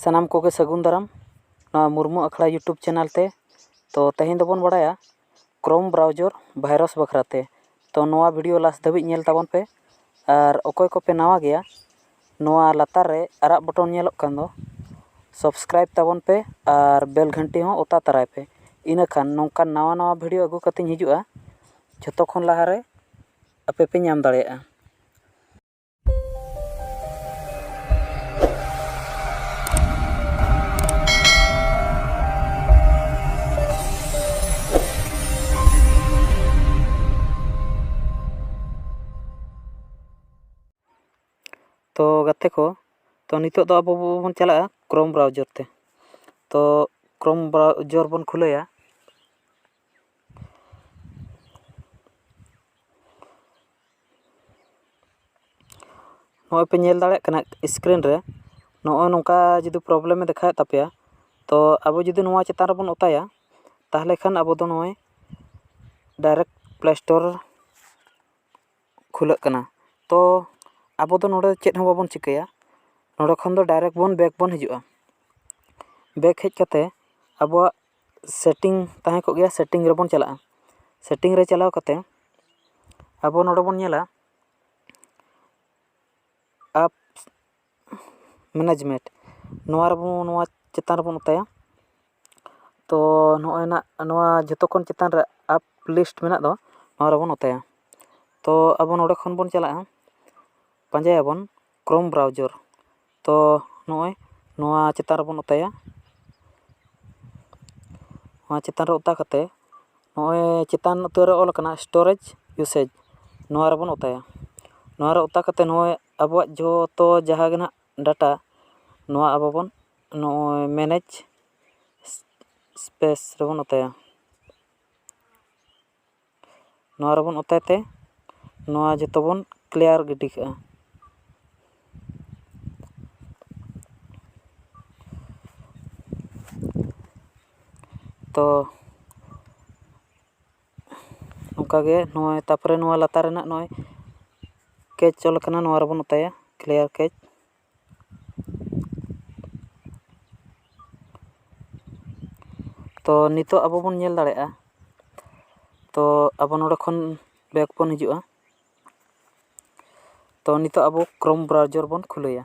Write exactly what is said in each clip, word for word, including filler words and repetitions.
ᱥᱟᱱᱟᱢ ᱠᱚᱜᱮ ᱥᱟᱹᱜᱩᱱ ᱫᱟᱨᱟᱢ ᱱᱚᱣᱟ ᱢᱩᱨᱢᱩ ᱟᱠᱷᱲᱟ YouTube ᱪᱮᱱᱮᱞ ᱛᱮ᱾ ᱛᱚ ᱛᱮᱦᱮᱧ ᱫᱚᱵᱚᱱ ᱵᱟᱲᱟᱭᱟ Chrome browser virus ᱵᱟᱠᱷᱨᱟ ᱛᱮ᱾ ᱛᱚ ᱱᱚᱣᱟ ᱵᱷᱤᱰᱤᱭᱳ ᱞᱟᱥᱴ ᱫᱷᱟᱹᱵᱤᱡ ᱧᱮᱞ ᱛᱟᱵᱚᱱ ᱯᱮ᱾ ᱟᱨ ᱚᱠᱚᱭ ᱠᱚᱯᱮ ᱱᱟᱣᱟ ᱜᱮᱭᱟ, ᱱᱚᱣᱟ ᱞᱟᱛᱟᱨ ᱨᱮ ᱟᱨᱟᱜ ᱵᱚᱴᱚᱱ ᱧᱮᱞᱚᱜ ᱠᱟᱱ ᱫᱚ, ᱥᱟᱵᱥᱠᱨᱟᱭᱤᱵᱽ ᱛᱟᱵᱚᱱ ᱯᱮ ᱟᱨ ᱵᱮᱞ ᱜᱷᱟᱱᱴᱤ ᱦᱚᱸ ᱚᱛᱟ ᱛᱟᱨᱟᱭ ᱯᱮ᱾ ᱤᱱᱟᱹᱠᱷᱟᱱ ᱱᱚᱝᱠᱟᱱ ᱱᱟᱣᱟ ᱱᱟᱣᱟ ᱵᱷᱤᱰᱤᱭᱳ ᱟᱹᱜᱩ ᱠᱟᱛᱮᱧ ᱦᱤᱡᱩᱜᱼᱟ, ᱡᱷᱚᱛᱚ ᱠᱷᱚᱱ ᱞᱟᱦᱟᱨᱮ ᱟᱯᱮ ᱯᱮ ᱧᱟᱢ ᱫᱟᱲᱮᱭᱟᱜᱼᱟ᱾ ᱛᱚ ᱜᱟᱛᱮ ᱠᱚ, ᱛᱚ ᱱᱤᱛᱚᱜ ᱫᱚ ᱟᱵᱚ ᱵᱚᱱ ᱪᱟᱞᱟᱜᱼᱟ Chrome browser ᱛᱮ᱾ ᱛᱚ Chrome browser ᱵᱚᱱ ᱠᱷᱩᱞᱟᱹᱭᱟ᱾ ᱱᱚᱜᱼᱚᱭ ᱯᱮ ᱧᱮᱞ ᱫᱟᱲᱮᱭᱟᱜ ᱠᱟᱱᱟ screen ᱨᱮ, ᱱᱚᱜᱼᱚᱭ ᱱᱚᱝᱠᱟ ᱡᱩᱫᱤ problem ᱮ ᱫᱮᱠᱷᱟᱣᱮᱫ ᱛᱟᱯᱮᱭᱟ, ᱛᱚ ᱟᱵᱚ ᱡᱩᱫᱤ ᱱᱚᱣᱟ ᱪᱮᱛᱟᱱ ᱨᱮᱵᱚᱱ ᱚᱛᱟᱭᱟ, ᱛᱟᱦᱚᱞᱮ ᱠᱷᱟᱱ ᱟᱵᱚ ᱫᱚ ᱱᱚᱜᱼᱚᱭ direct Play Store ᱠᱷᱩᱞᱟᱹᱜ ᱠᱟᱱᱟ᱾ ᱛᱚ ᱟᱵᱚ ᱫᱚ ᱱᱚᱰᱮ ᱪᱮᱫ ᱦᱚᱸ ᱵᱟᱵᱚᱱ ᱪᱤᱠᱟᱹᱭᱟ, ᱱᱚᱰᱮ ᱠᱷᱚᱱ ᱫᱚ direct ᱵᱚᱱ back ᱵᱚᱱ ᱦᱤᱡᱩᱜᱼᱟ᱾ Back ᱦᱮᱡ ᱠᱟᱛᱮ ᱟᱵᱚᱣᱟᱜ setting ᱛᱟᱦᱮᱸ ᱠᱚᱜ ᱜᱮᱭᱟ, setting ᱨᱮᱵᱚᱱ ᱪᱟᱞᱟᱜᱼᱟ᱾ Setting ᱨᱮ ᱪᱟᱞᱟᱣ ᱠᱟᱛᱮ ᱟᱵᱚ ᱱᱚᱰᱮ ᱵᱚᱱ ᱧᱮᱞᱟ apps management, ᱱᱚᱣᱟ ᱨᱮᱵᱚᱱ, ᱱᱚᱣᱟ ᱪᱮᱛᱟᱱ ᱨᱮᱵᱚᱱ ᱚᱛᱟᱭᱟ᱾ ᱛᱚ ᱱᱚᱜᱼᱚᱭ ᱱᱟᱜ ᱱᱚᱣᱟ ᱡᱷᱚᱛᱚ ᱠᱷᱚᱱ ᱪᱮᱛᱟᱱ ᱨᱮ app list ᱢᱮᱱᱟᱜ ᱫᱚ, ᱱᱚᱣᱟ ᱨᱮᱵᱚᱱ ᱚᱛᱟᱭᱟ᱾ ᱛᱚ ᱟᱵᱚ ᱱᱚᱰᱮ ᱠᱷᱚᱱ ᱵᱚᱱ ᱪᱟᱞᱟᱜᱼᱟ, ᱯᱟᱸᱡᱟᱭᱟᱵᱚᱱ Chrome browser᱾ ᱛᱚ ᱱᱚᱜᱼᱚᱭ ᱱᱚᱣᱟ ᱪᱮᱛᱟᱱ ᱨᱮᱵᱚᱱ ᱚᱛᱟᱭᱟ᱾ ᱱᱚᱣᱟ ᱪᱮᱛᱟᱱ ᱨᱮ ᱚᱛᱟ ᱠᱟᱛᱮ ᱱᱚᱜᱼᱚᱭ ᱪᱮᱛᱟᱱ ᱩᱛᱟᱹᱨ ᱨᱮ ᱚᱞ ᱟᱠᱟᱱᱟ storage usage, ᱱᱚᱣᱟ ᱨᱮᱵᱚᱱ ᱚᱛᱟᱭᱟ᱾ ᱱᱚᱣᱟ ᱨᱮ ᱚᱛᱟ ᱠᱟᱛᱮ ᱱᱚᱜᱼᱚᱭ ᱟᱵᱚᱣᱟᱜ ᱡᱷᱚᱛᱚ ᱡᱟᱦᱟᱸ ᱜᱮ ᱱᱟᱦᱟᱜ data, ᱱᱚᱣᱟ ᱟᱵᱚ ᱵᱚᱱ ᱱᱚᱜᱼᱚᱭ manage space ᱨᱮᱵᱚᱱ ᱚᱛᱟᱭᱟ᱾ ᱱᱚᱣᱟ ᱨᱮᱵᱚᱱ ᱚᱛᱟᱭ ᱛᱮ ᱱᱚᱣᱟ ᱡᱚᱛᱚ ᱵᱚᱱ clear ᱜᱤᱰᱤ ᱠᱟᱜᱼᱟ᱾ ᱛᱚ ᱱᱚᱝᱠᱟ ᱜᱮ ᱱᱚᱜᱼᱚᱭ, ᱛᱟᱨᱯᱚᱨᱮ ᱱᱚᱣᱟ ᱞᱟᱛᱟᱨ ᱨᱮᱱᱟᱜ ᱱᱚᱜᱼᱚᱭ cache ᱚᱞ ᱟᱠᱟᱱᱟ, ᱱᱚᱣᱟ ᱨᱮᱵᱚᱱ ᱚᱛᱟᱭᱟ, clear cache᱾ ᱛᱚ ᱱᱤᱛᱚᱜ ᱟᱵᱚ ᱵᱚᱱ ᱧᱮᱞ ᱫᱟᱲᱮᱭᱟᱜᱼᱟ᱾ ᱛᱚ ᱟᱵᱚ ᱱᱚᱰᱮ ᱠᱷᱚᱱ ᱵᱮᱠ ᱵᱚᱱ ᱦᱤᱡᱩᱜᱼᱟ᱾ ᱛᱚ ᱱᱤᱛᱚᱜ ᱟᱵᱚ ᱠᱨᱳᱢ ᱵᱨᱟᱣᱡᱟᱨ ᱵᱚᱱ ᱠᱷᱩᱞᱟᱹᱭᱟ᱾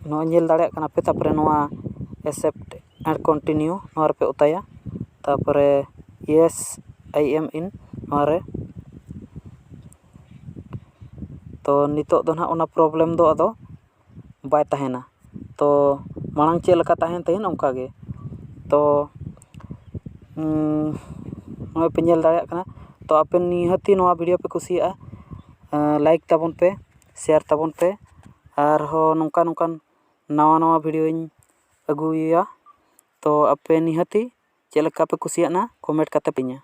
ᱱᱚᱜᱼᱚᱭ ᱧᱮᱞ ᱫᱟᱲᱮᱭᱟᱜ ᱠᱟᱱᱟ ᱯᱮ, ᱛᱟᱨᱯᱚᱨᱮ ᱱᱚᱣᱟ accept and continue ᱱᱚᱣᱟ ᱨᱮᱯᱮ ᱚᱛᱟᱭᱟ, ᱛᱟᱨᱯᱚᱨᱮ yes I am in ᱱᱚᱣᱟ ᱨᱮ᱾ ᱛᱚ ᱱᱤᱛᱚᱜ ᱫᱚ ᱱᱟᱦᱟᱜ ᱚᱱᱟ ᱯᱨᱚᱵᱞᱮᱢ ᱫᱚ ᱟᱫᱚ ᱵᱟᱭ ᱛᱟᱦᱮᱱᱟ᱾ ᱛᱚ ᱢᱟᱲᱟᱝ ᱪᱮᱫ ᱞᱮᱠᱟ ᱛᱟᱦᱮᱱ ᱛᱟᱦᱮᱱ ᱚᱱᱠᱟ ᱜᱮ᱾ ᱛᱚ ᱩᱸ, ᱱᱚᱜᱼᱚᱭ ᱯᱮ ᱧᱮᱞ ᱫᱟᱲᱮᱭᱟᱜ ᱠᱟᱱᱟ᱾ ᱛᱚ ᱟᱯᱮ ᱱᱤᱦᱟᱹᱛᱤ ᱱᱚᱣᱟ ᱵᱷᱤᱰᱤᱭᱳ ᱯᱮ ᱠᱩᱥᱤᱭᱟᱜᱼᱟ, ᱞᱟᱭᱤᱠ ᱛᱟᱵᱚᱱ ᱯᱮ, ᱥᱮᱭᱟᱨ ᱛᱟᱵᱚᱱ ᱯᱮ, ᱟᱨᱦᱚᱸ ᱱᱚᱝᱠᱟ ᱱᱚᱝᱠᱟᱱ ᱱᱟᱣᱟ ᱱᱟᱣᱟ ᱵᱷᱤᱰᱤᱭᱳᱧ ᱟᱹᱜᱩᱭᱟ᱾ ᱛᱚ ᱟᱯᱮ ᱱᱤᱦᱟᱹᱛᱤ ᱪᱮᱫ ᱞᱮᱠᱟ ᱯᱮ ᱠᱩᱥᱤᱭᱟᱜᱼᱟ ᱠᱚᱢᱮᱱᱴ ᱠᱟᱛᱮ ᱯᱮ ᱤᱧᱟ᱾